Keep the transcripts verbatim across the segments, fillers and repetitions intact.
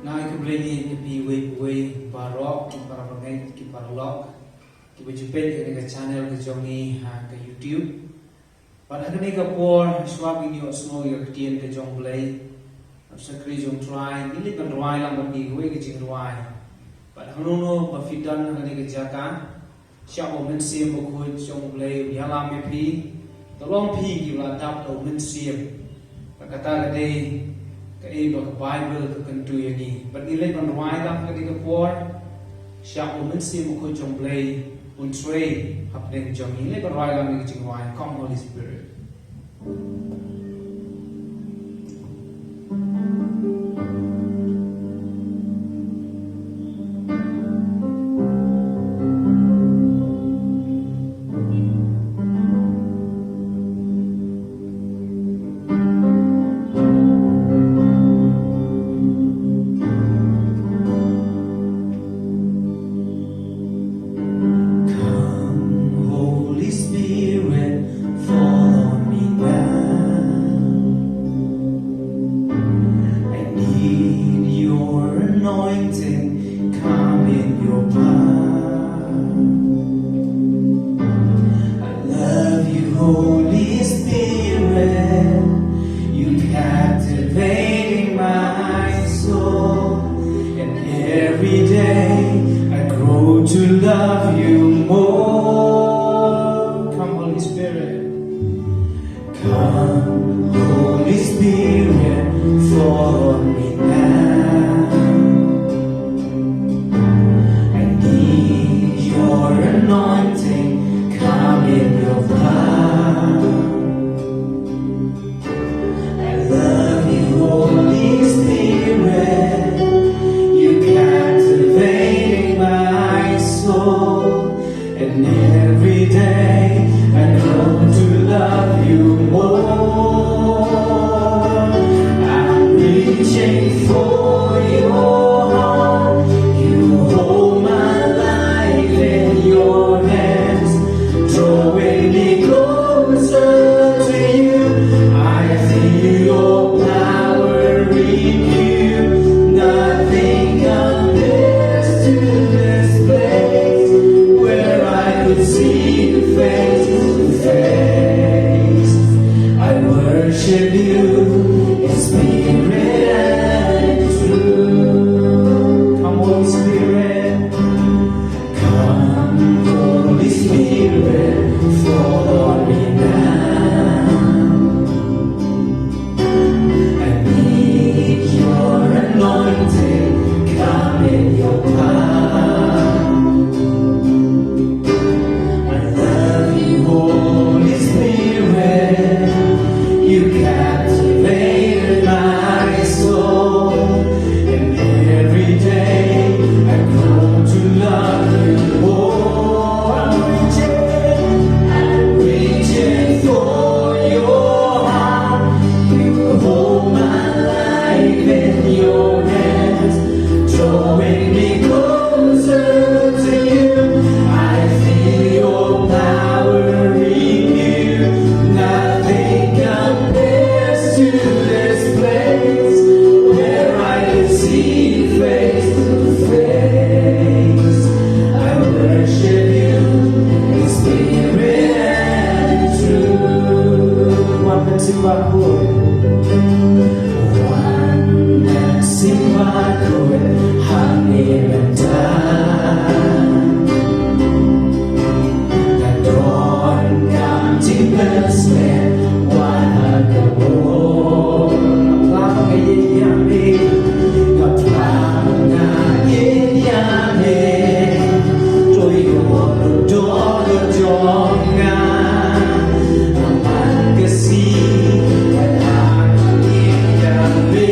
Nga ai khublei ïa phi uwei pa uwei, paralok, ki parabangeit, ki paralok, kiba ju peit ïa kane ka channel ka jong ngi ha ka YouTube. Bad ha kane ka por, shuwa ba ngin ïohsngew ïa ka ktien ka jong U Blei, ha ka shakri jong U Trai, ngin leit ban rwai lang bad phi kawei ka jingrwai. Bad hangno hangno ba phi don ha kane ka jaka, shah ba U Mynsiem Bakhuid jong U Blei un ïalam ïa phi. Te long phi kiba la dap da U Mynsiem. Te kata ka dei kaei ba ka Baibl ka kyntu ïa ngi. Bad ngin leit ban rwai lang ha kane ka por. Shah ba U Mynsiem Bakhuid jong U Blei un trei hapdeng jong ngi. Ngin leit ban rwai lang ïa ka jingrwai, Come, Holy Spirit. Come, Holy Spirit, fall on me now. I need your anointing, come in your power. I love you, Holy Spirit, you captivating my soul. And every day I grow to love you more. Come, Holy Spirit. Come, Holy Spirit, fall on me now. I need your anointing, come in your power. I love you, Holy Spirit. You captivating my soul. And every day I grow to love you more. I'm reaching for your heart. You hold my life in your hands, drawing me closer to you. I feel your power renew. Nothing compares to this place where I could see you face to face. I worship you in spirit and in truth. Come, Holy Spirit. Come, Holy Spirit, fall on me now. I need your anointing, come in your power. I love you, Holy Spirit. You captivated my soul. And every day I grow to love you more. I'm reaching, I'm reaching for your heart. You hold my life in your hands, drawing me closer to you. I feel your power renew. Nothing compares to this place where I can see you face to face. I worship you in spirit and in truth. Wan ban sngewbha khuid. Wan ban sngewbha khuid hangne mynta. Nga donkam jingpynshlur, wan ha ka bor. Nga phla nga ïeit ïa me, nga phla nga ïeit ïa me. To ïoh lut dur jong nga. Amman ka sngi ka la ïeit ïa me.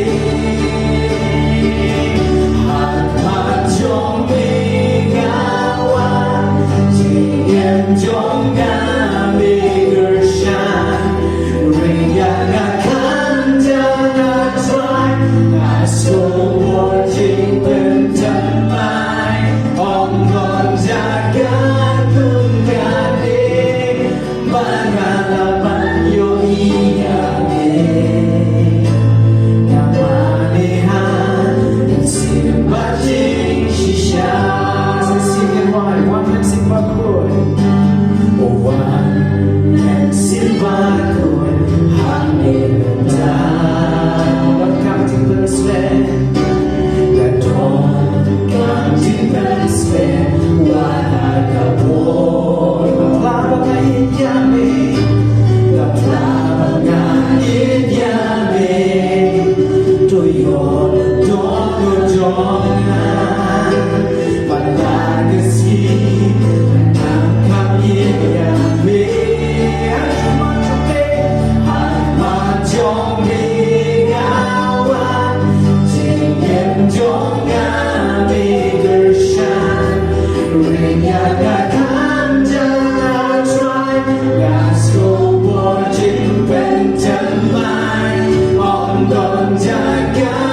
I'm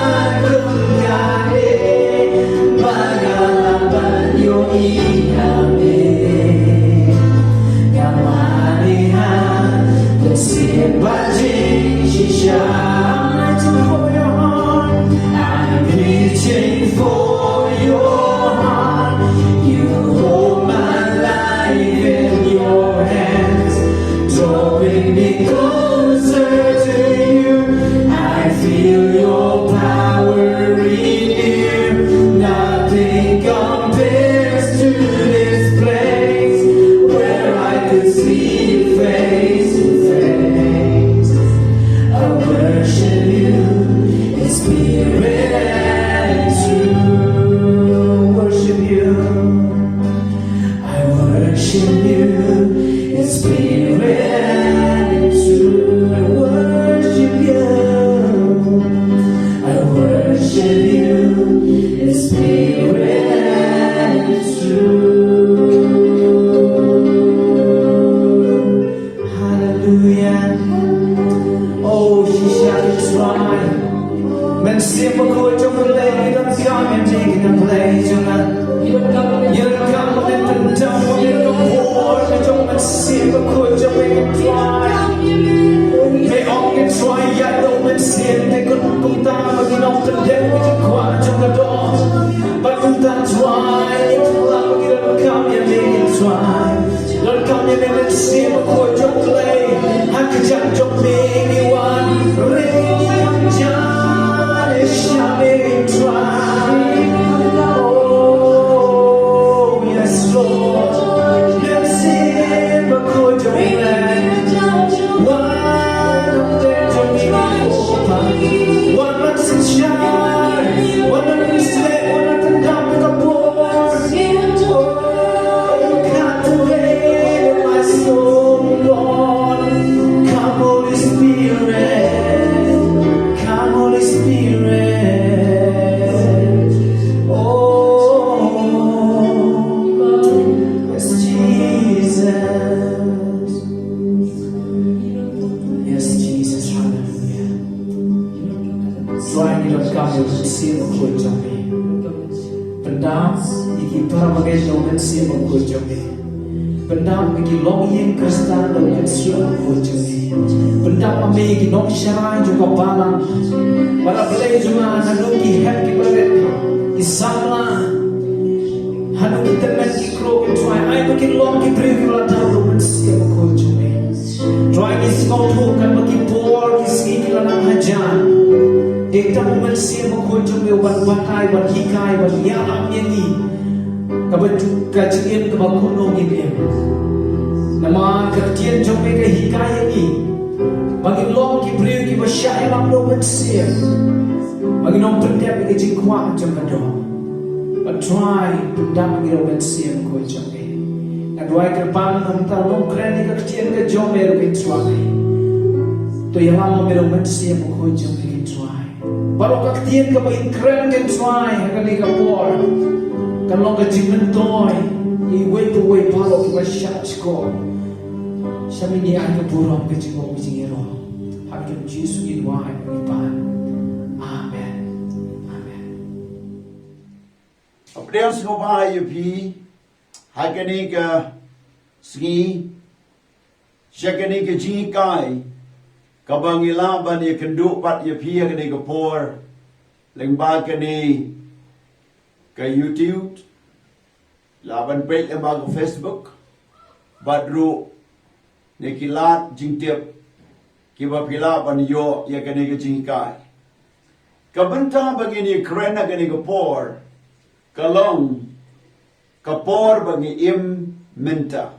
reaching for your heart. I'm reaching for your heart. You hold my life in your hands, drawing me closer to you. I feel your power renew. Nothing compares to this place where I could see you face to face. I worship you in spirit and truth. Worship you. I worship you in spirit and truth. I worship you. I worship you in spirit and truth. Hallelujah. Oh, shisha ki trai. Mynsiem Bakhuid jong U Blei, ngi donkam ïa phi, U Blei jong nga. Ïa ka mynsiem, ïa ka por ka jong U Mynsiem Bakhuid jong U Blei, ki trai. Phi ong ki trai ïa U Mynsiem, te kumta ma ngi nong pyndep ïa ka kwah jong ka doh. Bad kumta trai, ïa ka kwah ma ngi donkam ïa phi, ki trai. Lord, come in and see my court your play. I could jump your baby one. Ring your jolly shabby try. Oh, yes, Lord. Let's see my court your play. One of them to me, one of them shine. One of them slay, one of them down with the board. Trai, ngi donkam ïa U Mynsiem Bakhuid jong me. Pyndap ïa ki para bangeit na U Mynsiem Bakhuid jong me. Pyndap ïa ki longïing Khristan na U Mynsiem Bakhuid jong me. Pyndap ma me ïa ki nongsharai jong ka balang. Para Blei jong nga, naduh ki hep ki barit, ki samla, haduh ki tymmen ki kro, ki trai, ai ba kin long ki briew kiba la daw da U Mynsiem Bakhuid jong me. Trai, ngi sngewthuh katba ki por ki sngi ki la nang hajan, dei tang U Mynsiem Bakhuid jong me u ban batai, ban hikai, ban ïalam ïa ngi kaba ju, ka jingim kaba kumno ngin im. Namar ka ktien jong me ka hikai ïa ngi ba ngin long ki briew kiba shah ïalam da U Mynsiem, ba ngin ym pyndep ïa ka jingkwah jong ka doh. Bad Trai, pyndap ïa ngi da U Mynsiem Bakhuid jong me. Nga duwai kyrpad na ka bynta u nongkren ïa ka ktien ka jong me ruh, Trai. To ïalam ma me da U Mynsiem Bakhuid jong me, Trai. Baroh ka ktien kaba ngin kren, Trai, ha kane ka por, kan long ka jingmyntoi ïa iwei pa iwei baroh kiba shah shkor. Sha me ngi ai ka burom, ka jingmut, ka jingïaroh. Ha ka kyrteng Jisu ngi duwai, ngi pan. Amen. Amen. Nga pdiang sngewbha ïa phi ha kane ka sngi sha kane ka jinghikai kaba ngi lah ban ïakynduh pat ïa phi ha kane ka por lyngba kane ka YouTube, lah ban peit lyngba ka Facebook, bad ruh na ki lad jingtip kiba phi lah ban ïoh ïa kane ka jinghikai. Ka bynta ba ngin ïakren ha kane ka por ka long ka por ba ngi im mynta.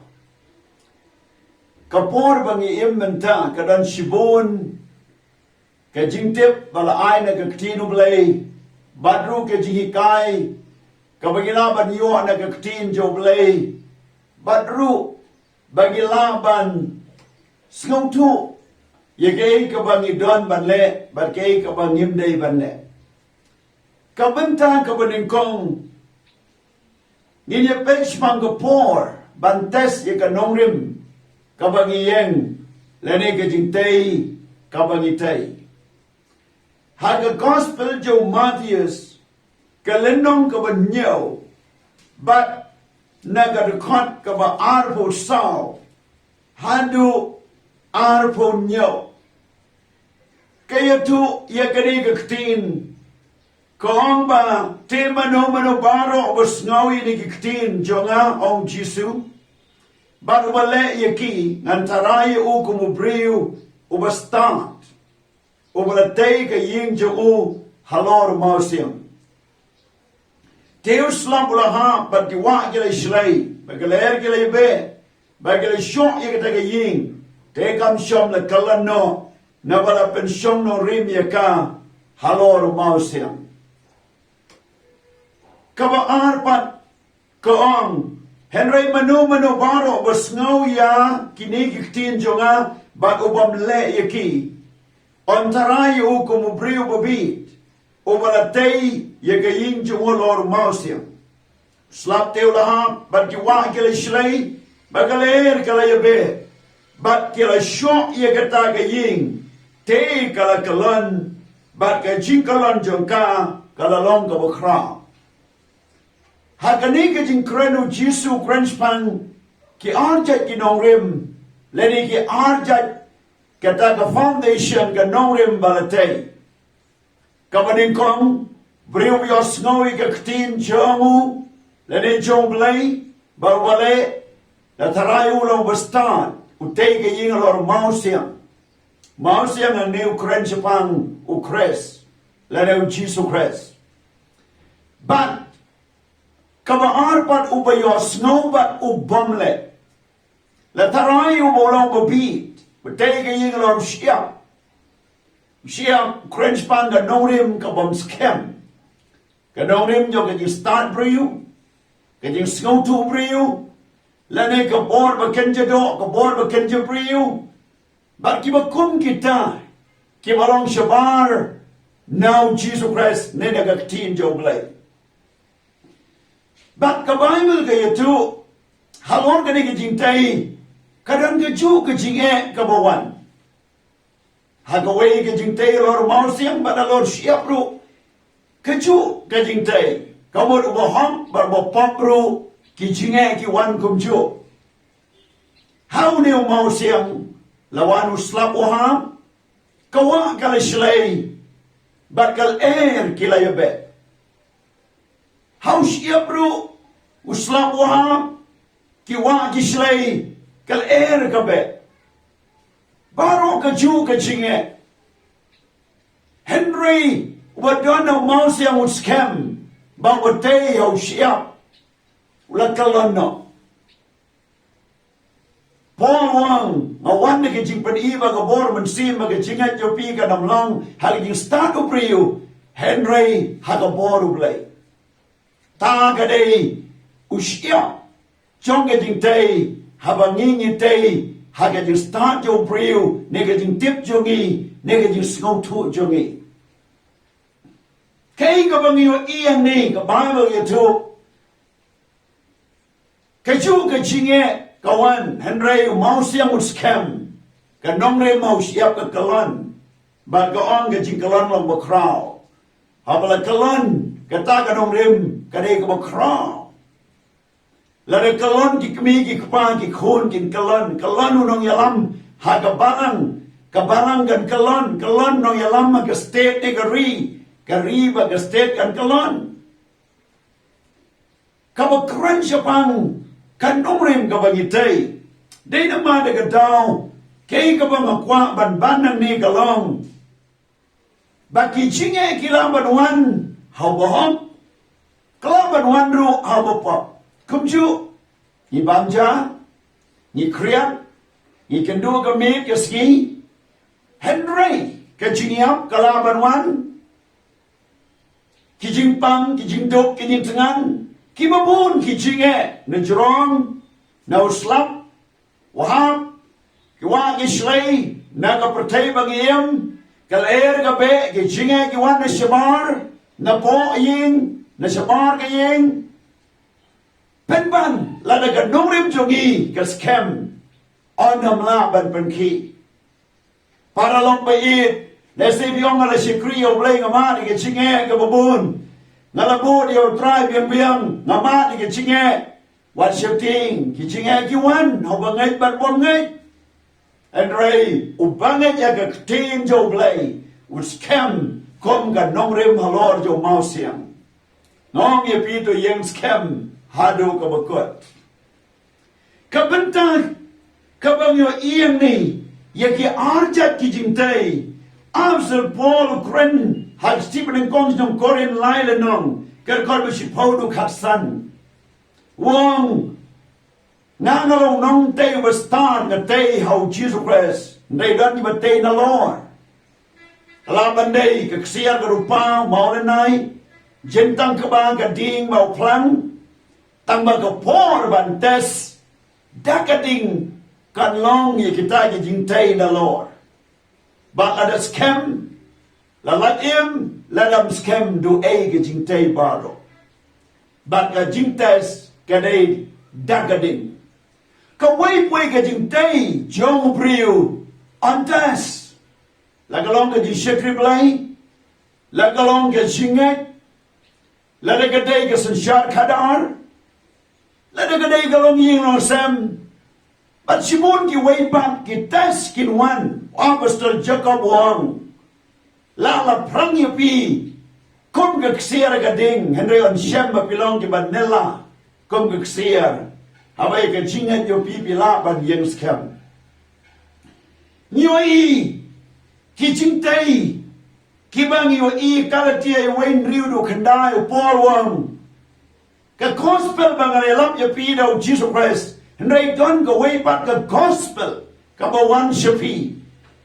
Ka por ba ngi im mynta ka don shibun ka jingtip ba la ai na ka ktien U Blei, bad ruh ka jinghikai kaba ngi lah ban ïoh na ka ktien jong U Blei, bad ruh ba ngi lah ban sngewthuh ïa kaei kaba ngi don ban leh bad kaei kaba ngim dei ban leh. Ka bynta kaba nyngkong, ngin ïa peit shaphang ka por ban test ïa ka nongrim kaba ngi ïeng, lane ka jingtei kaba ngi tei. Ha ka gospel jong u Mathaios, ka lynnong kaba hynñiew, bad na ka dkhot kaba arphew saw haduh arphew hynñiew, ka ïathuh ïa kane ka ktien. Ka ong ba, te mano mano baroh ba sngew ïa kine ki ktien jong nga, ong Jisu, bad uba leh ïa ki, ngan tharai ïa u kum u briew uba stad, uba la tei ka ïing jong u halor mawsiang. Te u slap u la hap, bad ki wah ki la shlei, bad ki lyer ki la beh, bad ki la shoh ïa kata ka ïing. Te kam shym la kyllon noh, naba la pynshong nongrim ïa ka halor mawsiang. Kaba ar pat ka ong, hynrei mano mano baroh ba sngew ïa kine ki ktien jong nga, bad u bym leh ïa ki, yn tharai ïa u kum u briew ba bieit, uba la tei ïa ka ïing jong u halor mawsiang. Slap te u la hap, bad ki wah ki la shlei, bad ka lyer ka la beh, bad ki la shoh ïa kata ka ïing. Te ka la kyllon, bad ka jingkyllon jong ka ka la long kaba khraw. Ha kane ka jingkren u Jisu u kren shaphang ki ar jait ki nongrim, lane ki ar jait, kata ka foundation ka nongrim ba la tei. Kaba nyngkong, briew ba ïohsngew ïa ka ktien jong u, lane jong u Blei, bad uba leh, la tharai u long uba stad, u tei ka ïing halor mawsiang. Mawsiang hangne u kren shaphang u Khrist, lane u Jisu Khrist. Bad kaba ar pat, uba ïohsngew bad u bym leh, la tharai u ba long ba bieit, ba tei ka ïing halor u shyiap. U shyiap u kren shaphang ka nongrim ka bym skhem. Ka nongrim jong ka jingstad briew, ka jingsngewthuh briew, lane ka bor ba kynja doh, ka bor ba kynja briew, bad kiba kum kita, kiba long shabar na u Jisu Khrist ne na ka ktien jong u Blei. Bad ka Baibl ka ïathuh, halor kane ka jingtei, ka don kajuh ka jingeh kaba wan. Ha kawei ka jingtei halor mawsiang bad halor shyiap ruh, kajuh ka jingtei, ka mut uba hok bad uba pop ruh, ki jingeh ki wan kumjuh. Ha une u mawsiang, la wan u slap u hap, ka wah ka la shlei, bad ka lyer ki la beh. Ha u shyiap ruh, u slap u hap, ki wah ki shlei, ka lyer ka beh. Baroh kajuh ka jingeh. Hynrei uba don ha u mawsiang u skhem ba u tei ha u shyiap, u la kyllon noh. Paul u ong, nga wan da ka jingpyni ba ka bor mynsiem ba ka jingngeit jong phi kan ym long ha ka jingstad u briew, hynrei ha ka bor u Blei. Ta ka dei u shyiap jong ka jingtei, haba ngi ngi tei ha ka jingstad jong u briew, ne ka jingtip jong ngi, ne ka jingsngewthuh jong ngi. Kaei kaba ngi ïohi hangne, ka Baibl ïathuh, kajuh ka jingeh ka wan, hynrei u mawsiang u skhem, ka nongrim ha u shyiap ka kyllon. Bad ka ong ka jingkyllon long ba khraw. Haba la kyllon kata ka nongrim, ka dei kaba khraw. Lada kyllon ki kmie ki kpa ki khun kin kyllon, kyllon u nongïalam ha ka balang, ka balang kan kyllon, kyllon nongïalam ha ka state ne ka ri, ka ri bad ka state kan kyllon. Kaba kren shaphang ka nongrim kaba ngi tei, dei namar da ka daw, kaei kaba nga kwah ban ban nangne ka long ba ki jingeh ki lah ban wan ha uba hok, ka lah ban wan ruh ha uba pop. Kumjuh, ngi bam ja, ngi khriat, ngi kynduh ka miet ka sngi, hynrei ka jingïap ka lah ban wan. Ki jingpang, ki jingduk, ki jingthngan, kiba bun ki jingeh, na jrong, na u slap u hap, ki wah ki shlei, na ka pyrthei ba ngi im, ka lyer ka beh, ki jingeh ki wan na shabar. na poh ïing, na shabar ka ïing. Pynban lada ka nongrim jong ngi ka skhem, un ym lah ban pynkhih. Paralok ba ïeit, lehse phi ong nga la shakri ïa U Blei, nga mad ïa ka jingeh kaba bun, nga la bud ïa U Trai biang biang, nga mad ïa ka jingeh. Wat sheptieng, ki jingeh ki wan ha uba ngeit bad bym ngeit. Hynrei uba ngeit ïa ka ktien jong U Blei un skhem kum ka nongrim halor jong u mawsiang. Nga ong ïa phi, to ïeng skhem haduh kaba kut. Ka bynta kaba ngi ïohi hangne ïa ki arjat ki jingtei. Apostol Paul u kren ha ka shithi ba nyngkong sha Korinth lai lynnong, ka dkhot ba shiphew haduh khatsan. U ong, nga nga long nongtei uba stad, nga tei ha U Jisu Khrist, hynrei don kiba tei nalor. Ka lah ban dei ka ksiar ka rupa, u maw lynnai, jingtang kaba ka ding, maw phlang. Tang ba ka por ban test da ka ding kan long ïa kita ki jingtei nalor. Bad lada skhem, la lait im, lada ym skhem, duh ei ka jingtei baroh. Bad ka jingtest ka dei da ka ding. Kawei pa kawei ka jingtei jong u briew yn test. La ka long ka jingshakri Blei, la ka long ka jingngeit, lada ka dei ka synshar khadar, lada ka dei ka longïing longsem. Bad shibun kiwei pat ki test kin wan. U Apostol Jakob u ong, la la phrang ïa phi kum ka ksiar ka ding, hynrei yn shem ba phi long kiba nylla kum ka ksiar. Haba ïa ka jingngeit jong phi phi lah ban ïeng skhem. Ngi ïohi ki jingtei kiba ngi ïohi, Galatia wei hynriew haduh khyndai, u Paul u ong, ka gospel ba nga la ïalap ïa phi da U Jisu Khrist, hynrei don kawei pat ka gospel kaba wan sha phi.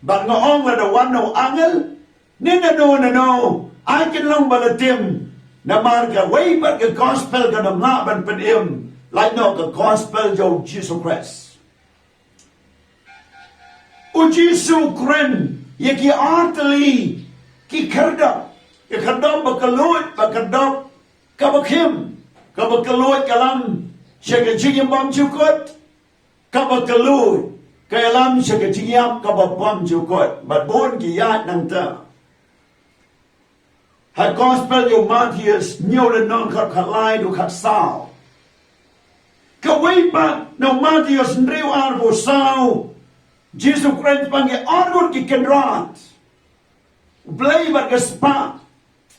Bad nga ong, lada wan na u angel ne na no na no, ai kin long ba la tim. Namar kawei pat ka gospel kan ym lah ban pynim lait noh ka gospel jong U Jisu Khrist. U Jisu u kren ïa ki artylli ki khyrdop. Ka khyrdop ba kylluid, ba khyrdop kaba khim. Kaba kylluid ka ïalam sha ka jingim bymjukut, kaba kylluid ka ïalam sha ka jingïap kaba bymjukut. Bad bun ki ïaid nangta. Ha gospel jong u Mathaios hynñiew lynnong, khat khatlai haduh khatsaw. Kawei pat na u Mathaios hynriew arphew saw, Jisu u kren shaphang ki arngut ki kynrad, u blei bad ka spah.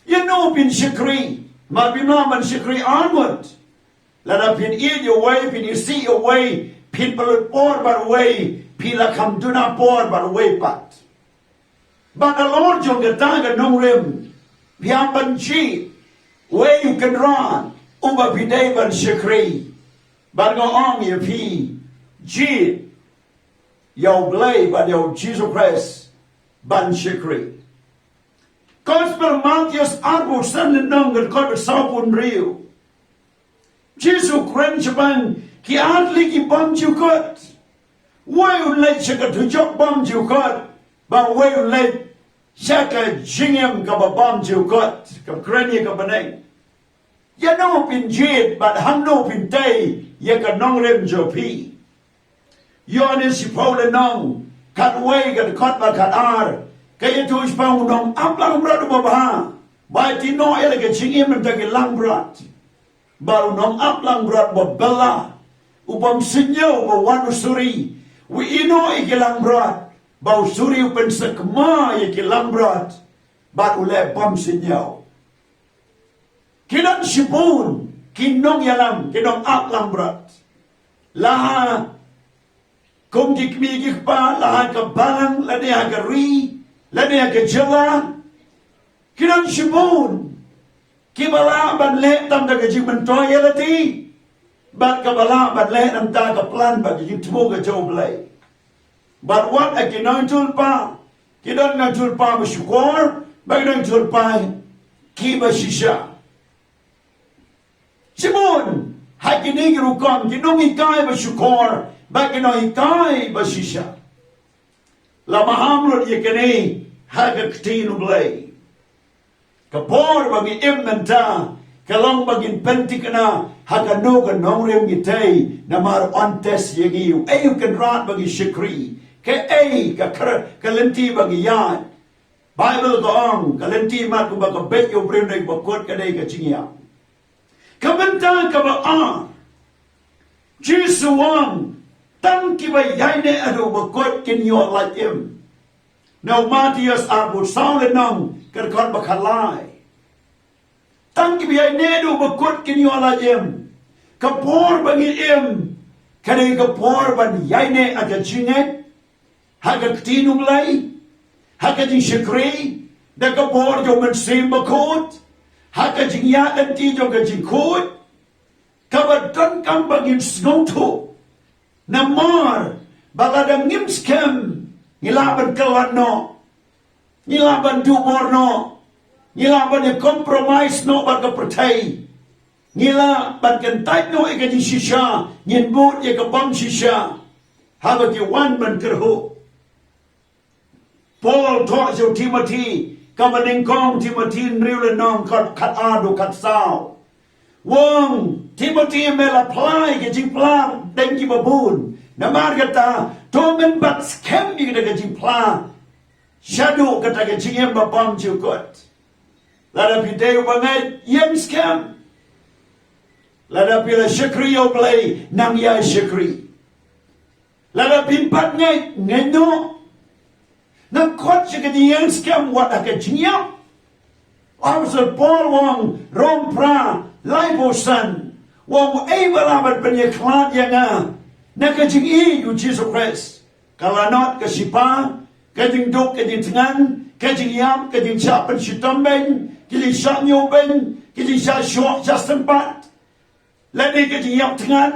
Ïano phin shakri? Namar phim lah ban shakri arngut. Lada phin ïeit ïa uwei, phin isih ïa uwei, phin pynlut por bad uwei, phi la kham duna por bad uwei pat. Bad halor jong kata ka nongrim, phi hap ban jied uwei u kynrad uba phi dei ban shakri. Bad nga ong ïa phi, jied ïa u Blei bad ïa u Jisu Khrist ban shakri. Gospel Mathaios arphew san lynnong, ka dkhot ba sawphew hynriew. Jisu u kren shaphang ki artylli ki bymjukut. Uwei un leit sha ka thujok bymjukut, bad uwei un leit sha ka jingim kaba bymjukut. Ka kren ïa ka bneng. Ïano phin jied bad hangno phin tei ïa ka nongrim jong phi? Ïoannis shiphew lynnong, khatwei, ka dkhot ba khatar, ka ïathuh shaphang u nongap langbrot uba bha, ba ïatylli noh ïa la ka jingim na bynta ki langbrot. Bad u nongap langbrot uba bylla, u bym sniew, uba wan u suri, u ïehnoh ïa ki langbrot, bad u suri u pynsakma ïa ki langbrot, bad u leh bym sniew. Ki don shibun ki nongïalam, ki nongap langbrot. La ha kum ki kmie ki kpa, la ha ka balang, lane ha ka ri, lane ha ka jylla. Ki don shibun kiba lah ban leh tam da ka jingmyntoi ïalade, bad kaba lah ban leh nangta ka plan bad ka jingthmu ka jong U Blei. Bad wat ha ki nongïathuhlypa, ki don nongïathuhlypa ba shukor, bad ki nongïathuhlypa kiba shisha. Shibun ha kine ki rukom, ki nonghikai ba shukor bad ki nonghikai ba shisha. La maham lut ïa kine ha ka ktien U Blei. Ka por ba ngi im mynta ka long ba ngin pynthikna ha kano ka nongrim ngi tei, namar un test ïa ngi. Ei u Kynrad ba ngi shakri, kaei ka kra-, ka lynti ba ngi ïaid. Baibl ka ong ka lynti mat kumba ka beit ïa u briew na kiba kut ka dei ka jingïap. Ka bynta kaba ar, Jisu u ong, tang kiba ïaineh haduh ba kut kin ïoh lait im. Na u Mathaios arphew saw lynnong, ka dkhot ba khatlai. Tang kiba ïaineh haduh ba kut kin ïoh lait im. Ka por ba ngi im ka dei ka por ban ïaineh ha ka jingngeit, ha ka ktien U Blei, ha ka jingshakri, da ka bor jong U Mynsiem Bakhuid, ha ka jingïaid lynti jong ka jingkhuid, kaba donkam ba ngin sngewthuh. Namar ba lada ngim skhem, ngi lah ban kylla noh, ngi lah ban duh bor noh, ngi lah ban ïa compromise noh bad ka pyrthei, ngi lah ban kyntait noh ïa ka jingshisha, ngin bud ïa ka bym shisha haba ki wan ban kyrhuh. Paul thoh sha u Timothy, kaba nyngkong Timothy hynriew lynnong, khat, khatar haduh khatsaw. U ong, Timothy, me la phla ïa ka jingphla deng kiba bun. Namar kata, to men bat skhem ïa kata ka jingphla shaduh kata ka jingim ba bymjukut. Lada phi dei uba ngeit, ïeng skhem. Lada phi la shakri ïa U Blei, nang ïa shakri. Lada phi pat ngeit, ngeit noh. Nang khot sha ka jingïeng skhem wat ha ka jingïap. Apostol Paul u ong, Rom phra, laiphew san, u ong, uei ba lah ban pynïakhlad ïa nga na ka jingïeit u Jisu Khrist? Ka lanot ka shipa, ka jingduk ka jingthngan, ka jingïap, ka jingshah pynshitom beiñ, ka jingshah ñiew beiñ, ka jingshah shoh shah sympat, lane ka jingïap thngan,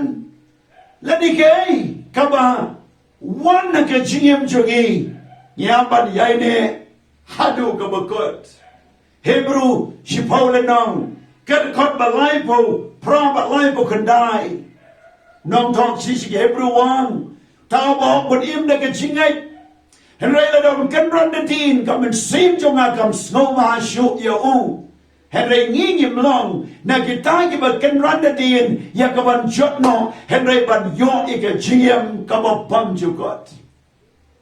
lane kaei kaba wan ha ka jingim jong ngi, ngi hap ban ïaineh haduh kaba kut. Hebru shiphew lynnong, ka dkhot ba laiphew phra bad laiphew khyndai. Nongthoh shithi Hebru u ong, uta uba hok ban im da ka jingngeit. Hynrei lada un kynran nadien, ka mynsiem jong nga kam sngewbha shuh ïa u. Hynrei ngi ngim long na kita kiba kynran nadien ïa ka ban jot noh, hynrei ban ïoh ïa ka jingim kaba bymjukut.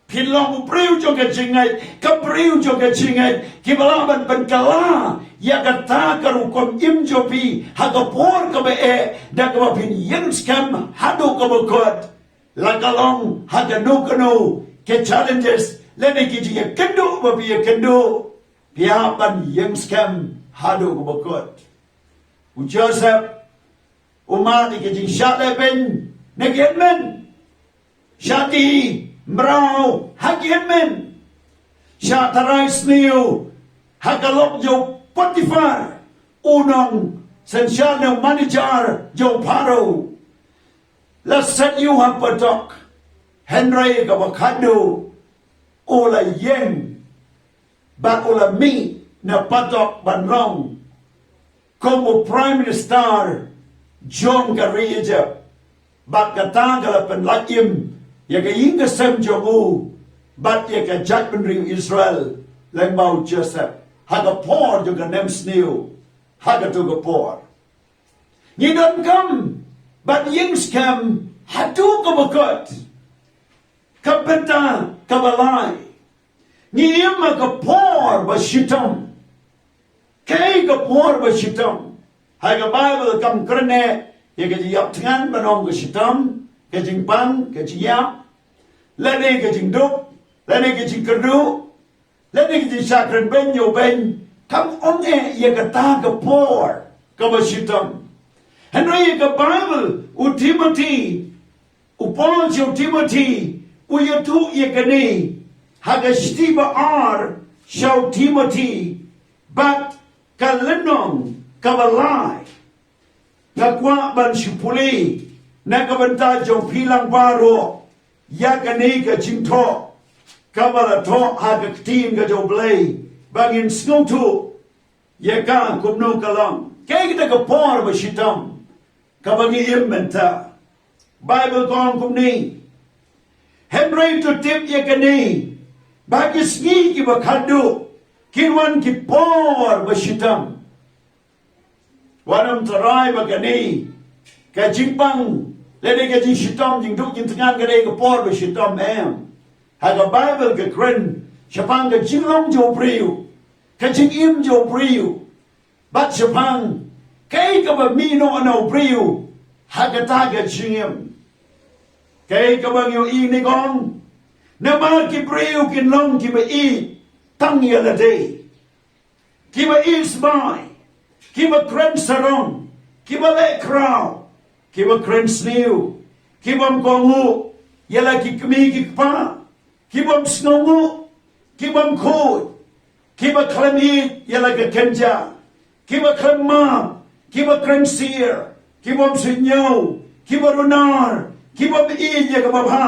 Phin long u briew jong ka jingngeit, ka briew jong ka jingngeit, kiba lah ban pynkylla ïa kata ka rukom im jong phi ha ka por kaba eh, da kaba phin ïeng skhem haduh kaba kut. La ka long ha kano kano ka challenges lane ki jingïakynduh ba phi ïakynduh, phi hap ban ïeng skhem haduh kaba kut. U Joseph u mad ïa ka jingshah lehbeiñ na ki hynmen. Shah dih mraw ha ki hynmen. Shah tharai sniew ha ka lok jong u Potiphar, u nongsynshar ne u manager jong u Pharaoh. La set ïa u ha patok, hynrei kaba khatduh u la ïeng bad u la mih na patok ban long kum u Prime Minister jong ka ri Egypt. Bad kata ka la pynlait im ïa ka ïing ka sem jong u bad ïa ka jaitbynriew Israel, lyngba u Joseph, ha ka por jong ka nemsniew. Ha kato ka por ngi donkam ban ïeng skhem haduh kaba kut. Ka bynta kaba lai, ngi im ha ka por ba shitom. Kaei ka por ba shitom? Ha ka Baibl kam kren ïa ka jingïap thngan ban ong ka shitom, ka jingpang, ka jingïap, lane ka jingduk, lane ka jingkyrduh, lane ka jingshah kren beiñ ñiew beiñ. Kam ong eh ïa kata ka por kaba shitom. Hynrei ïa ka Baibl, u Timothy, u Paul sha u Timothy u ïathuh ïa kane ha ka shithi ba ar sha u Timothy, bad ka lynnong kaba lai. Nga kwah ban shu pule na ka bynta jong phi lang baroh ïa kane ka jingthoh kaba la thoh ha ka ktien ka jong U Blei, ba ngin sngewthuh ïa ka kumno ka long. Kaei kata ka por ba shitom kaba ngi im mynta? Baibl ka ong kumne, hynrei to tip ïa kane, ba ki sngi kiba khatduh Kin wan ki por ba shitom. Wat nym tharai ba kane ka jingpang lane ka jingshitom jingduk jingtngan ka dei ka por ba shitom, em. Ha ka Baibl ka kren shaphang ka jinglong jong u briew, ka jingim jong u briew, bad shaphang kaei kaba mih noh na u briew ha kata ka jingim. Kaei kaba ngi ïohi nyngkong, namar ki briew kin long kiba ïeit tang ïa lade, kiba ïeit sbai, kiba kren sarong, kiba leh khraw, kiba kren sniew, kibym kohnguh ïa la ki kmie ki kpa, kibym sngewnguh, kibym khuid, kiba khlem ïeit ïa la ka kynja, kiba khlem map, kiba kren sir, kibym suidñiew, kiba runar, kibym ïeit ïa kaba bha,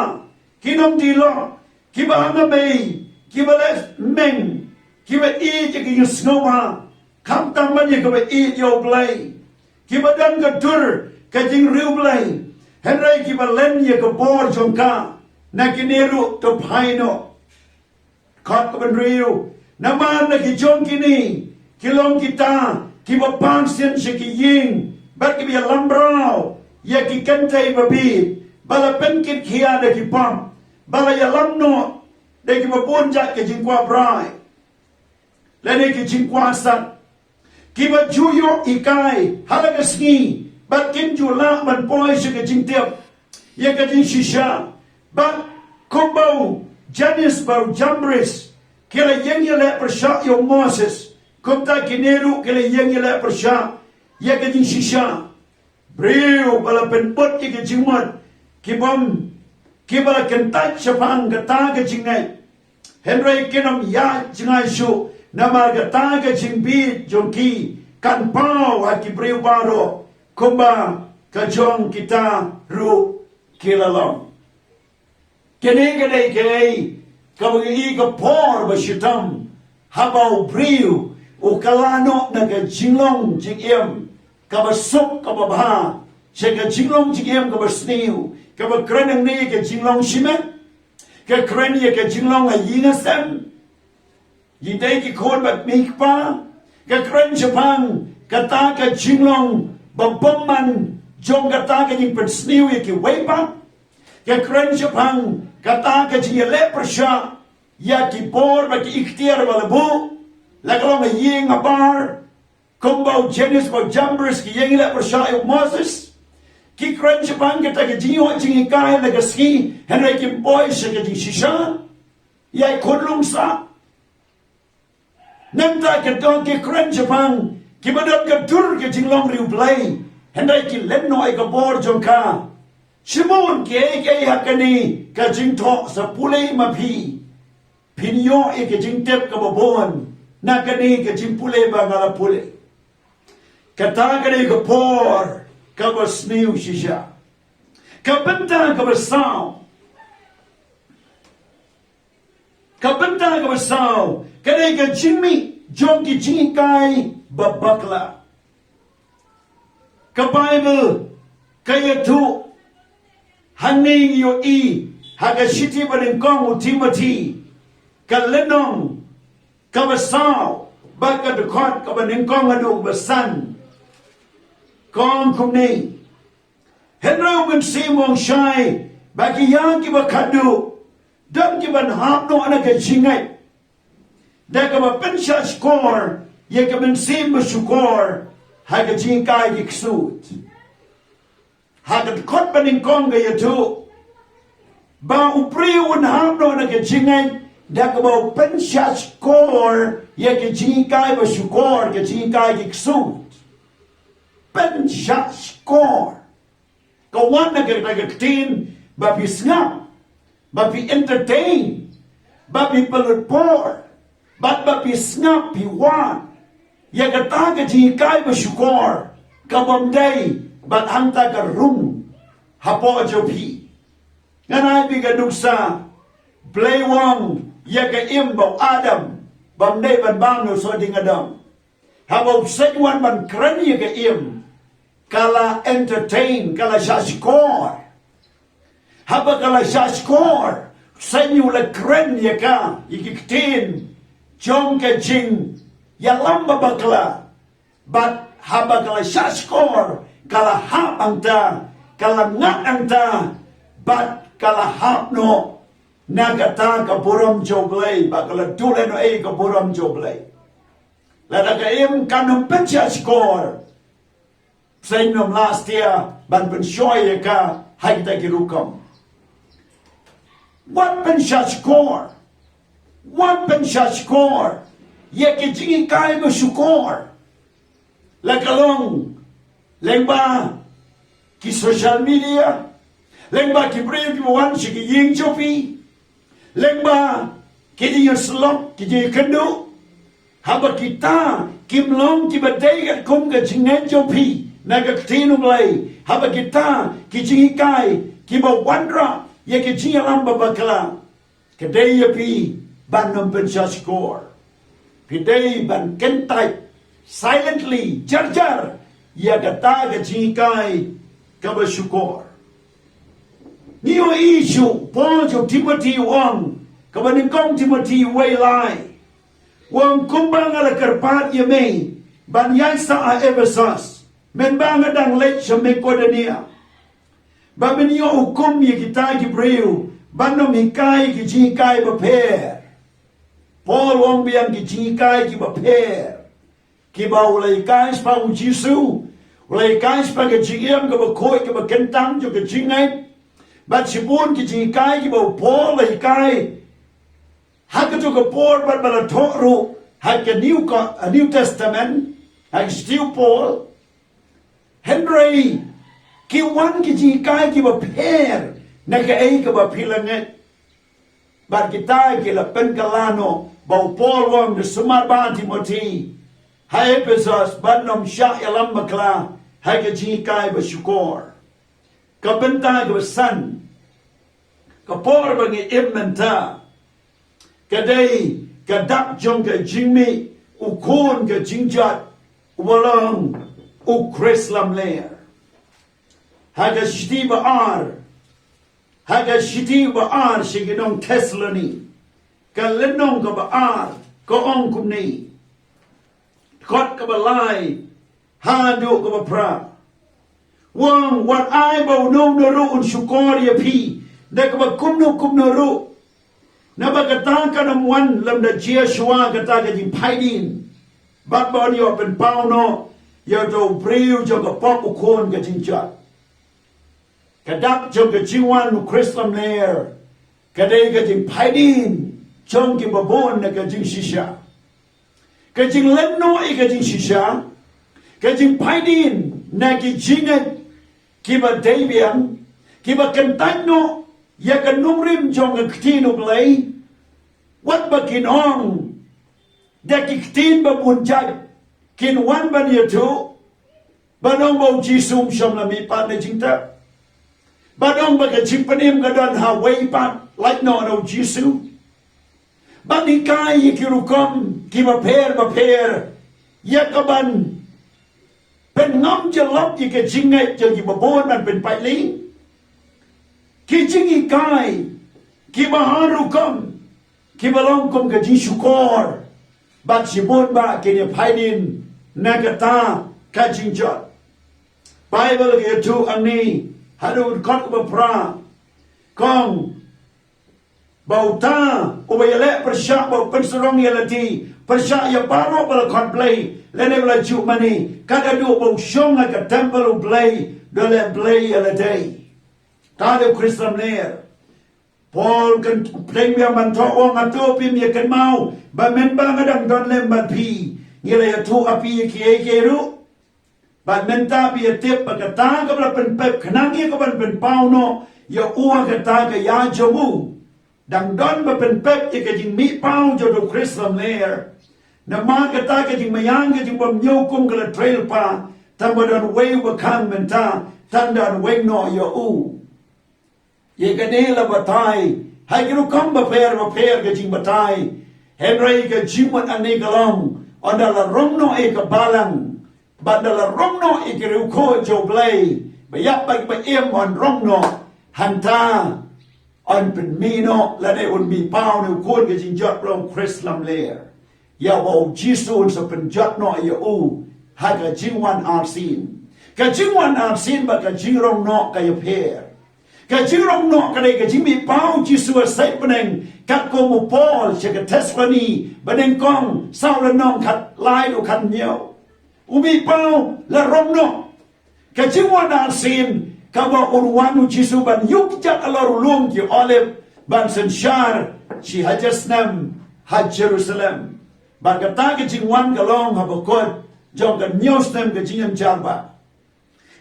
ki nongdih lok, kiba hangmei, kiba leh meng, kiba ïeit ïa ka jingsngewbha, khamtam ban ïa kaba ïeit ïa U Blei, kiba don ka dur ka jingriewblei, hynrei kiba len ïa ka bor jong ka, na kine ruh to phai noh. Kot kaba hynriew, namar na ki jong kine ki long kita kiba pan sien sha ki ïing bad kiba ïalam mraw ïa ki kynthei babieit, ba la pynkit khia da ki pop, ba la ïalam noh da kiba bun jait ki jingkwah brai lane ki jingkwah sat, kiba ju ïoh hikai ha la ka sngi bad kim ju lah ban poi sha ka jingtip ïa ka jingshisha, bad kumba u Jannes bad u Jambres ki la ïeng ïaleh pyrshah ïa u Moses, kumta kine ruh ki la ïeng ïaleh pyrshah ïa ka jingshisha. Briew ba la pynbud ïa ka jingmut, kibym, kiba la kyntait shaphang kata ka jingngeit, hynrei kin ym ïaid jngai shuh, namar kata ka jingbieit jong ki kan paw ha ki briew baroh, kumba ka jong kita ruh ki la long. Kane ka dei kaei kaba ngi i ka por ba shitom, haba u briew u kylla noh na ka jinglong jingim kaba suk kaba bha sha ka jinglong jingim kaba sniew, kaba kren hangne ka jinglong shimet, ka kren ïa ka jinglong ha ïing ha sem. Ngi dei ki khun bad kmie kpa, ka kren shaphang kata ka jinglong ba bymman jong kata ka jingpynsniew ïa kiwei pat, ka kren shaphang kata ka jingïaleh pyrshah ïa ki bor bad ki ikhtiar ba la buh, la ka long ha ïing ha bar, kumba u Jannes bad u Jambres ki ïeng ïaleh pyrshah ïa u Moses. Ki kren shaphang kata ka jingïoh jinghikai la ka sngi, hynrei kim poi sha ka jingshisha. Ïa i khun lum sah. Nangta ka dong ki kren shaphang kiba don ka dur ka jinglong riewblei, hynrei ki len noh ïa ka bor jong ka. Shibun kiei kiei ha kane ka jingthoh, sa pule ma phi, phin ïoh ïa ka jingtip kaba bun na kane ka jingpule ba nga la pule. Kata ka dei ka por kaba sniew shisha. Ka bynta kaba saw, ka bynta kaba saw ka dei ka jingmih jong ki jinghikai ba bakla. Ka Baibl ka ïathuh, hangne ngi ïohi ha ka shithi banyngkong u Timothi, ka lynnong kaba saw bad ka dkhot kaba nyngkong haduh ba san, ka ong kumne: Hynrei u Mynsiem u ong shai ba ki ïa kiba khatduh, don kiban hap noh na ka jingngeit da kaba pynshah shkor ïa ka mynsiem ba shukor ha ka jinghikai ki ksuid. Ha ka dkhot banyngkong ka ïathuh ba u briew un hap noh na ka jingngeit da kaba u pynshah shkor ïa ka jinghikai ba shukor, ka jinghikai ki ksuid. Pynshah shkor. Ka wan na ka, na ka ktien ba phi sngap, ba phi entertain, ba phi pynlut por, bad ba phi sngap phi wad ïa kata ka jinghikai ba shukor, ka bym dei bad hangta ka rung hapoh jong phi. Ngan ai phi ka nuksa, Blei u ong ïa ka im ba u Adam, bym dei ban bam na u soh dieng Adam. Haba u seng wan ban kren ïa ka im, ka la entertain, ka la shah shkor. Haba ka la shah shkor, u seng u la kren ïa ka, ïa ki ktien jong ka jingïalam ba bakla. Bad haba ka la shah shkor, ka la hap hangta, ka la ngat hangta, bad ka la hap noh na kata ka burom jong U Blei, bad ka la duh lehnohei ka burom jong U Blei. Lada ka im kan ym pynshah shkor. Seiñ ym lah stia ban pynshoi ïa ka ha kita ki rukom. Wat pynshah shkor. Wat pynshah shkor ïa ki jinghikai ba shukor. La ka long lyngba ki social media, lyngba ki briew kiba wan sha ki ïing jong phi, lyngba ki jingïasyllok, ki jingïakynduh. Haba kita kim long kiba dei katkum ka jingngeit jong phi na ka ktien U Blei, haba kita ki jinghikai kiba wanrah ïa ki jingïalam ba bakla, ka dei ïa phi ban ym pynshah shkor. Phi dei ban kyntait silently, jar jar, ïa kata ka jinghikai kaba shukor. Ngi ïohi shuh, Paul jong u Timothy u ong, kaba nyngkong Timothy wei lai, u ong, kumba nga la kyrpad ïa me ban ïaid sah ha Ephesus, mynba nga dang leit sha Makedonia, ba men ïoh hukum ïa kita ki briew ban ym hikai ki jinghikai bapher. Paul u ong biang ki jinghikai kiba pher, kiba u la hikai shaphang U Jisu, u la hikai shaphang ka jingim kaba khuid kaba kyntang jong ka jingngeit. Bad shibun ki jinghikai kiba u Paul u la hikai ha kato ka por bad ba la thoh ruh ha ka New Co-, New Testament, ha ka shithi u Paul. Hynrei ki wan ki jinghikai kiba pher na kaei kaba phi la ngeit. Bad kita ki la pynkylla noh ba u Paul u ong da sumar ba Timothy ha Ephesus ban ym shah ïalam bakla ha ka jinghikai ba shukor. Ka bynta kaba san, ka por ba ngi im mynta, ka dei ka dak jong ka jingmih u khun ka jingjot uba long U Khrist lamler. Ha ka shithi ba ar, ha ka shithi ba ar sha ki nong Thessaloni, ka lynnong kaba ar, ka ong kumne, kot kaba lai haduh kaba phra. U ong, wat ai ba uno uno ruh un shukor ïa phi da kaba kumno kumno ruh. Naba kata kan ym wan lymda jia shuwa kata ka jingphaidien, bad ba un ïoh pynpaw noh ïa uto u briew jong ka pop u khun ka jingjot. Ka dak jong ka jingwan U Khrist lamler ka dei ka jingphaidien jong kiba bun na ka jingshisha. Ka jinglehnoh ïa ka jingshisha, ka jingphaidien na ki jingngeit kiba dei biang, kiba kyntait noh ïa ka nongrim jong ka ktien U Blei. Wat ba kin ong da ki ktien ba bun jait, kin wan ban ïathuh ban ong ba U Jisu um shym la mihpat na jingtep, ban ong ba ka jingpynim ka don ha uwei pat, lait noh na U Jisu. Ban hikai ïa ki rukom kiba pher bapher ïa ka ban pynngam jyllop ïa ka jingngeit jong kiba bun ban pynpait lieng. Ki jinghikai kiba ha rukom, kiba long kum ka jingshukor, bad shibun ba kin ïaphaidien na kata ka jingjot. Baibl ka ïathuh hangne haduh kot kaba phra, ka ong ba uta uba ïaleh pyrshah ba u pynsarong ïa lade pyrshah ïa baroh ba la khot Blei lane ba la juh mane, kat haduh ba u shong ha ka templ U Blei, da leh blei ïa lade. Ka dei U Khrist lamler. Paul kan pyrshang biang ban thoh, u ong, hato phim ïa kynmaw ba mynba nga dang don lem bad phi, ngi la ïathuh ha phi ïa kiei kiei ruh? Bad mynta phi ïatip ba kata kaba la pynpep khnang ïa ka ban pynpaw noh ïa u ha kata ka ïa jong u. Dang don ba pynpep ïa ka jingmihpaw jong U Khrist lamler. Namar kata ka jingmaïan, ka jingbymñiewkum ka la trei lypa, tang ba don uwei uba khang mynta, tang don uwei noh ïa u. Ïa kane la batai ha ki rukom bapher bapher ka jingbatai. Hynrei ka jingmut hangne ka long, ynda la rong noh ïa ka balang, bad ynda la rong noh ïa ki riewkhuid jong U Blei, ba ïap bad ba im, yn rong noh, hangta yn pynmih noh lane un mihpaw na u khun ka jingjot ba long U Khrist lamler. ïa uba u Jisu un sa pynjot noh ïa u ha ka jingwan arsien. Ka jingwan arsien bad ka jingrong noh ka ïapher. Ka jingrong noh ka dei ka jingmihpaw u Jisu ha sait bneng, katkum u Paul sha ka Thessaloni banyngkong saw lynnong khatlai haduh khathynñiew. U mihpaw la rong noh. Ka jingwan arsien kaba un wan u Jisu ban ïuh kjat halor u lum ki Olib ban synshar shi hajar snem ha Jerusalem. Bad kata ka jingwan ka long ha bakut jong ka hynñiew snem ka jingim jarbah.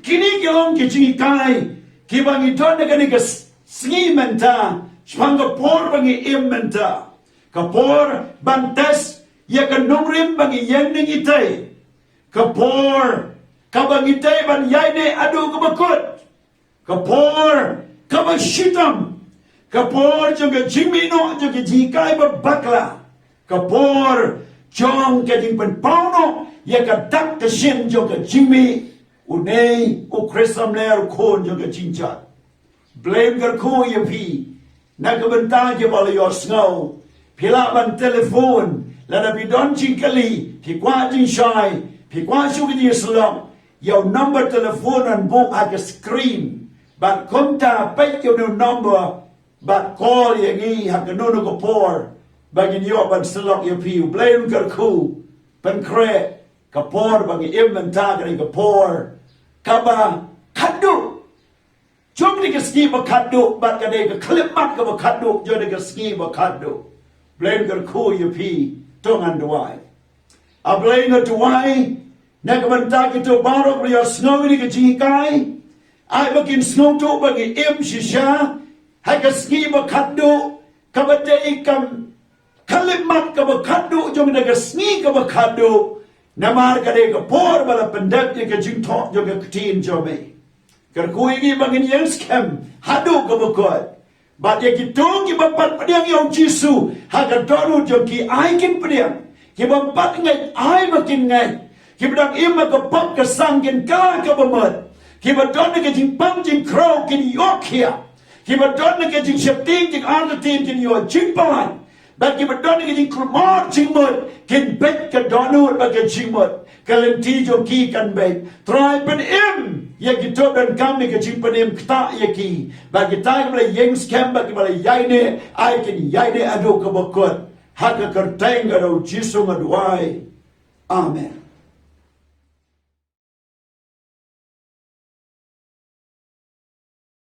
Kine ki long ki jinghikai kiba ngi don ha kane ka s-, sngi mynta, shaphang ka por ba ngi im mynta. Ka por ban test ïa ka nongrim ba ngi ïeng ne ngi tei. Ka por kaba ngi tei ban ïaineh haduh kaba kut. Ka por kaba shitom. Ka por jong ka jingmih noh jong ka jinghikai ba bakla. Ka por jong ka jingpynpaw noh ïa ka dak ka shin jong ka jingmih. Une u Khrist samler u khun jong ka jingjot. Blei un kyrkhu ïa phi. Na ka bynta kiba la ïohsngew, phi lah ban telephone, lada phi don jingkylli, phi kwah jingshai, phi kwah shu ka jingïasyllok, ïa u number telephone yn buh ha ka screen. Bad kumta peit ïa une u number bad call ïa ngi ha kano kano ka por ba ngin ïoh ban syllok ïa phi. U Blei un kyrkhu, pynkhreh. Ka por ba ngi im mynta ka dei ka por kaba khatduh jong kane ka sngi ba khatduh bad ka dei ka khyllipmat kaba khatduh jong kane ka sngi ba khatduh. Blei un kyrkhu ïa phi, to ngan duwai. A Blei nga duwai na ka bynta kito baroh ba ïohsngew ïa kane ka jinghikai. Ai ba kin sngewthuh ba ngi im shisha ha ka sngi ba khatduh kaba dei ka khyllipmat kaba khatduh jong kane ka sngi kaba khatduh. Namar ka dei ka por ba la pyndep ïa ka jingthoh jong ka ktien jong me. Kyrkhu ïa ngi ba ngin ïeng skhem haduh kaba kut. Bad ïa kito kiba pat pdiang ïa u Jisu ha ka dohnud jong ki, ai kin pdiang. Kiba pat ngeit, ai ba kin ngeit. Kiba dang im ha ka pop ka sang kin kylla kaba mut. Kiba don ha ka jingpang jingkhraw kin ïoh khiah. Kiba don ha ka jingsheptieng jingartatien kin ïoh jingpynlait. Bad kiba don ha ka jingkulmar jingmut kin beit ka dohnud bad ka jingmut. Ka lynti jong ki kan beit. Trai pynim ïa kito ba donkam ïa ka jingpynim, ktah ïa ki. Bad kita kiba la ïeng skhem bad kiba la ïaineh, ai kin ïaineh haduh kaba kut. Ha ka kyrteng ka jong u Jisu nga duwai. Amen.